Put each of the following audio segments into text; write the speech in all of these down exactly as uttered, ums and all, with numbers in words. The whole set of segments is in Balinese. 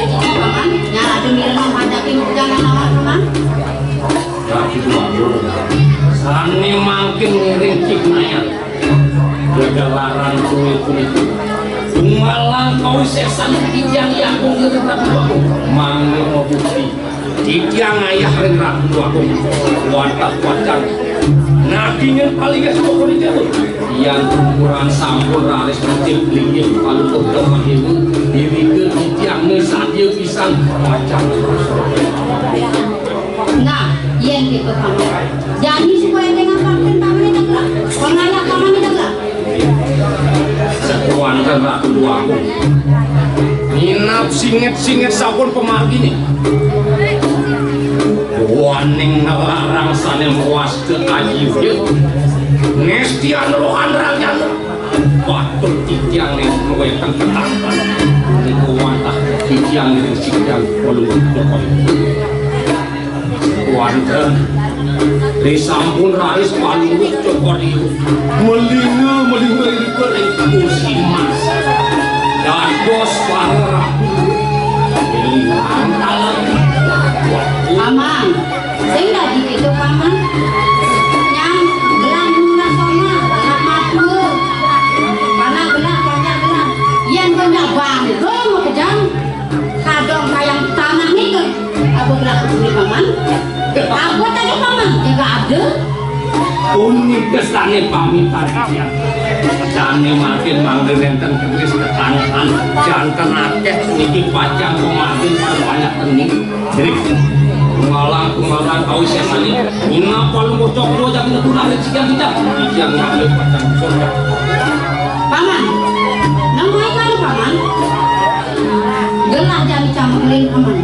Jadi, Paman, ya, ada mirna hadapi jangan lama, Paman. Sané mangkin ngiring cik mayat. Jagalaran kuwi-kuwi. Malah kau sesan titiang yang kung ngiring aku. Mangga bukti. Titiang ayah ring Ratu Agung. Wantah wacan. Nagingin alias pokokné jauh. Yan ukuran sampun raris mencip linggih palutur kemah ibu. Diriku titiang nih sadya pisan wacan. Nah, yén gitu, Paman. Jani supaya dengan pangkén Paman ini tegak. Pangayah Paman ini tegak. Sekuanten Ratu Agung. Nginap singit-singit sampun pamarginé. Waning ngelarang sané muas ke aji. Ngestian rohan rakyat. Patut titiang ning wétan ketangkan. Niku wantah titiang ning sitiang polung. Wonten. Ri sampun raris panurut cokor iu. Melinga, melinga irika ring kursi emas. Dados para ratu. Melinga. Paman, sing dadi itu, Paman. Nyang gelah murah sama, gelah matur. Karena gelah, banyak gelah. Yen kena bangga, makejang. Kadang kayang tanah nika. Apa gelah ini, Paman? Apa tadi, Paman? Jaga ada. Punika sane pamitan titiang. Dane mangkin mangda nenten keris ketangan. Janten akeh niki pacang pemangkin banyak tening. Jadi, kumalang, kumalang, kau siapa nih? Ngapa lu bocok lu, jangan ketulah, siang kita. Siang ngambil pacang surga. Paman, nang mai kali, Paman? Gelah jani camekelin, Paman.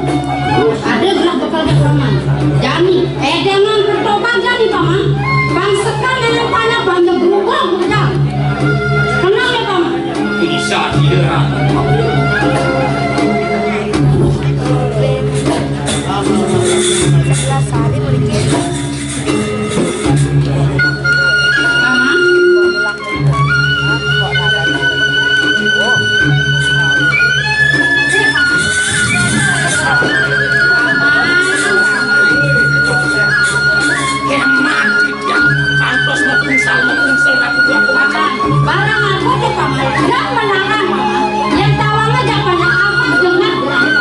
Ada gelah bekel dek, Paman. Jani, eh, jangan bertobat jani, Paman. Bang sekal dengan panas, bang berubah, udah. Tenang ya, Paman. Bisa dia. Hemat, Ujang. Kantos mepungsal, mepungsal, aku dua kuatan. Barang aku tuh, Paman. Dak melarang, Paman. Yang tawang aja pada apa dengan gerak, Paman.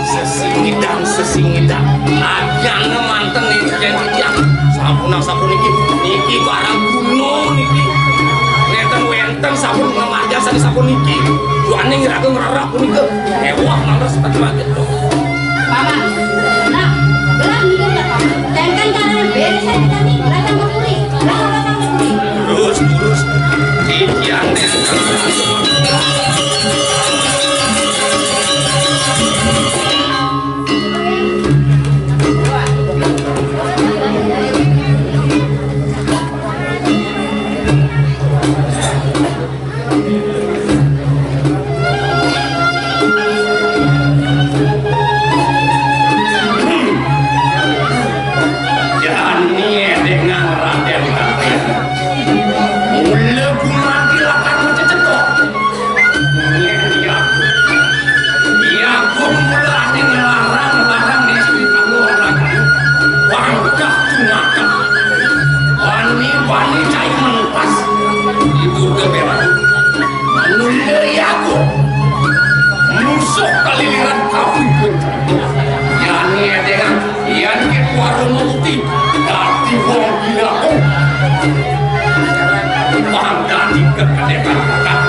Sesingidang, sesingidang. Ajang manten niki, Ujang. Sampun, sampun niki. Niki barang kuno niki. Nenten wenten sampun ngamarjang sampun niki. Juaning raga ngerarah punika. Ewah, mangga seperti lagi. Paman, nah, gelah mikir ya, Paman. Tenten karena beres aja tadi, datang ke puri. Lah, datang ke puri. Terus, terus. Titiang. Jani dengan Raden Raden. Mula gumanti lakar cecetok. Iya, iya. Iya, aku mula ati ngelarang-larang di sini kamu olahraga. Wangkah tumakan. Wani-wani cai mentas. Ibu keberan. Menundari aku. Musuh kaliliran kau. Yani edengan. Yan ké kuarung mukti, dadi wong gila. Pangkani kekedekan kakak.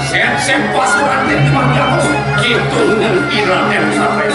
Sep-sep pasuran dek manggaku. Kitu nang iranen sampai.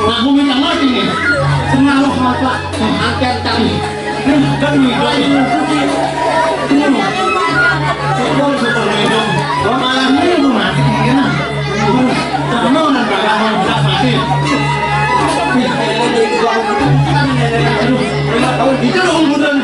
Aku minta mati nih. Pengaruh apa? Angkat tali. Kan minta ini. Syukur, syukur, minum. Wah, malah ini aku mati, ya. Sama orang kagak mau bisa mati. Aduh, itu dong, bukan.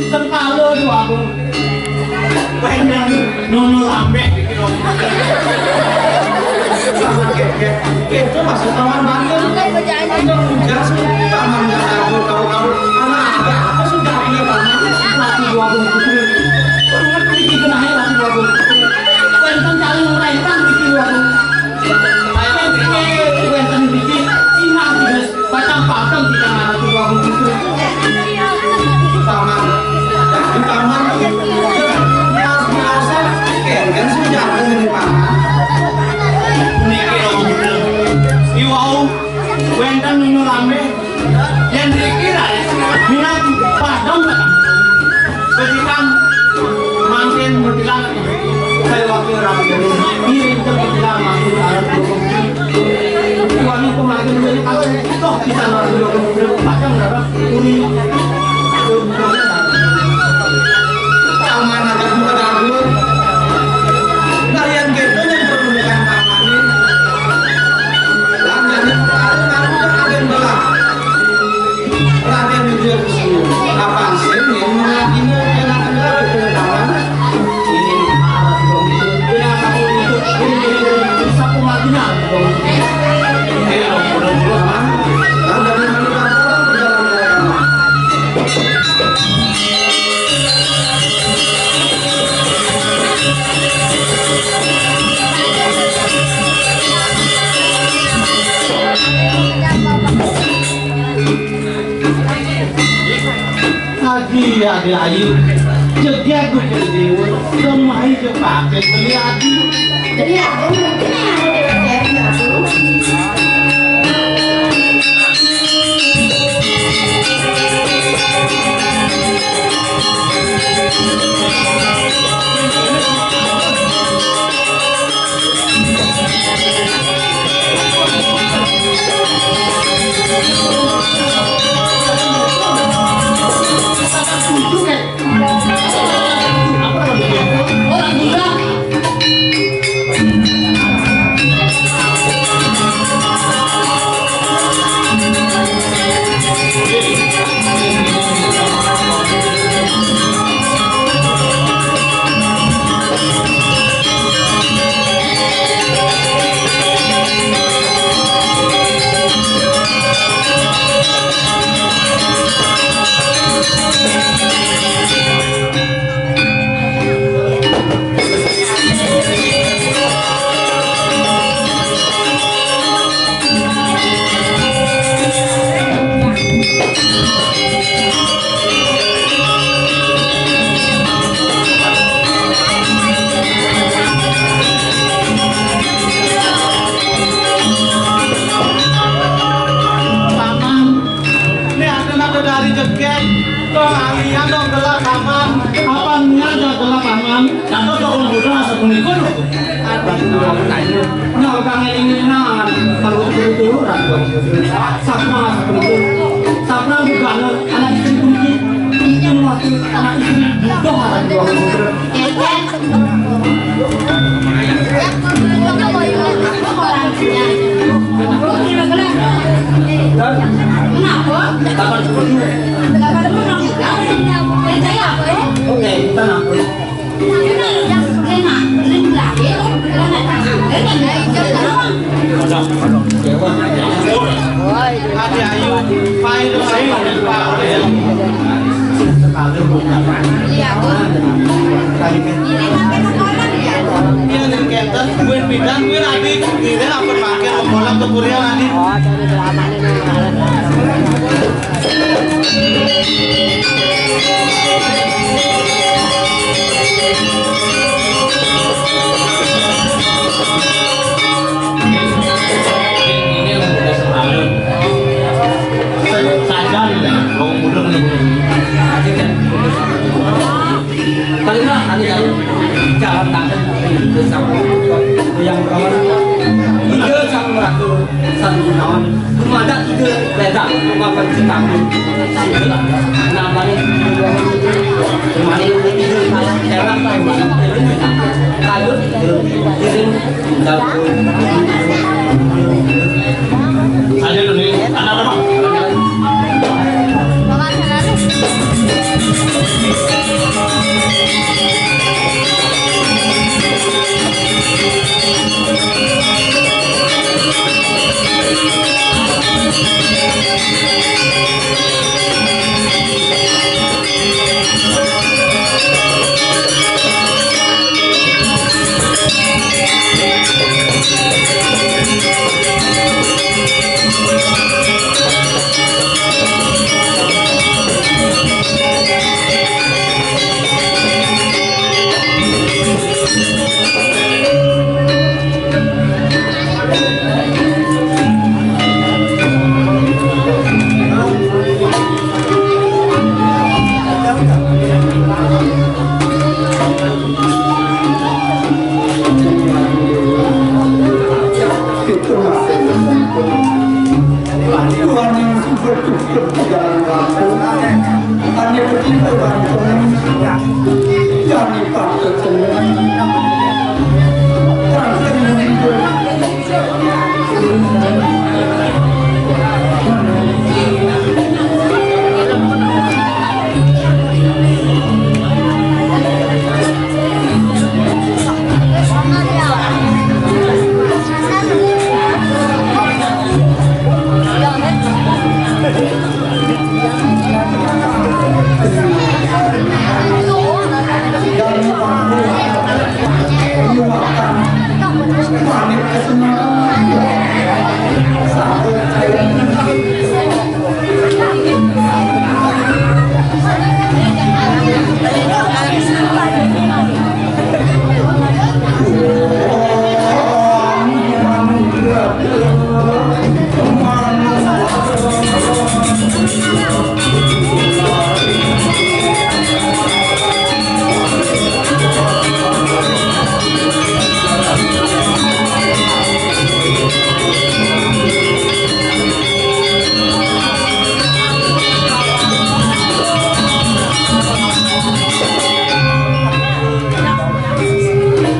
Sengkala tu aku. Pengen nunu lambek. Itu masuk kamar mandi. Udah hujan, taman nggak tahu, tahu-tahu. Anak apa sudah ini, taman? Lagi dua puluh putri. Sangat sedikit kenanya lagi dua puluh putri. Wonten kali merentang di dua puluh. Wonten sedikit, ingat, guys. Pacang-pacang kita ngarep dua puluh putri. Taman. Di taman. Biasa, kan sudah ini, Pak. Niki, Iwau. Wénten nunu lambé, yén mriki raos minangka padang petang. Becikan mangkin mutilang, saya wakil rakyat. Ngiring ke mutilang mangkin arep dukung. Wangi pemangkin menjadi kalau toh bisa langsung dukung padang berapa? Uni. Taman ada dua dapur. Kalian gitu yang perlu dengan tamanin. Lanjutnya, Raden Belah. Raden Wijaya Kusuma. Apa sih yang mengakinya enak-enak dengan taman? Ini harus dong. Ini apa pun itu. Ini, ini, ini, ini. Bisa pun lagi, nah, dong. Ini dong, udah mulus, Bang. Nah, dari mana, Bang? Udah mulai, Bang. Adi, adi ayu, jegég ku jeng déwa, kemahi jeng paket beli adi. Beli adi, mungkin yang ada di T V aku. Paman, ini ada nada dari jegég. Dong alian dong gelar paman. Apa niat ada gelar paman? Dapat dong muda sepunika lho. Nah, kang ini nah, kalau itu, itu, Sapra sepunika. Sapra juga anak, anak istri kunci. Itu waktu anak istri butuh anak dua. Oke, tenang. Adi ayu, payu ayu. Iya, ning kénten, kuwi pidan, kuwi adi, kuwi ampun mangke, mengkolak ke puri, adi. Aja dulu nih, anak apa?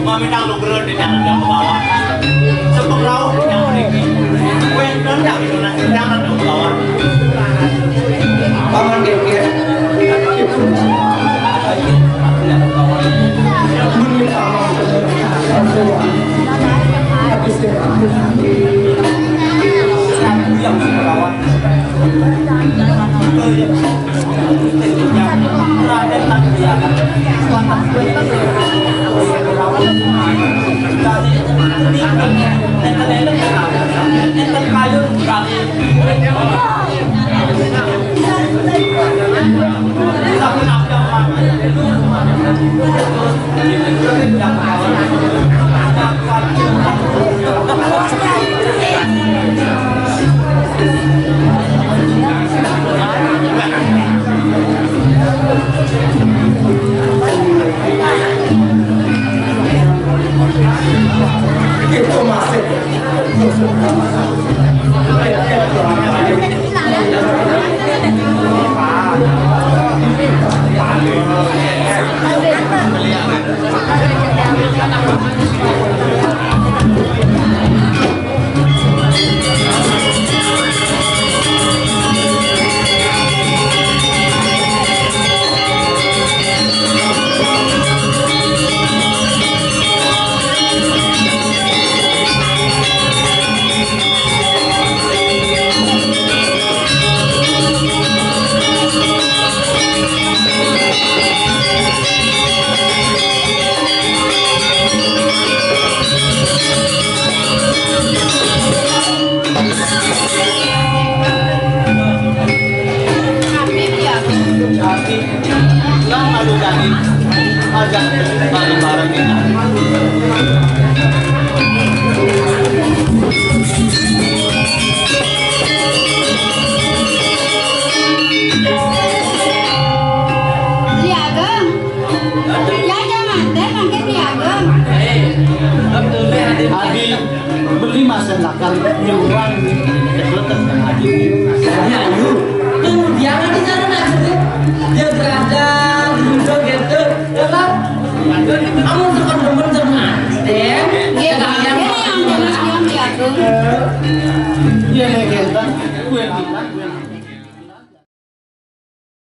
Maminang nugroho di dalam bawah. Sepengrauh yang mriki. Wénten kawitunan sing dalam bawah. Paman Dhéwék. Menika mawon. Yang sing merawat. Lan malu dadi ajak bareng-bareng. Li Ageng. Ya, jangan téh mangkin Li Ageng. Adi, beli masen lakar nyuruhan. Adi ayu.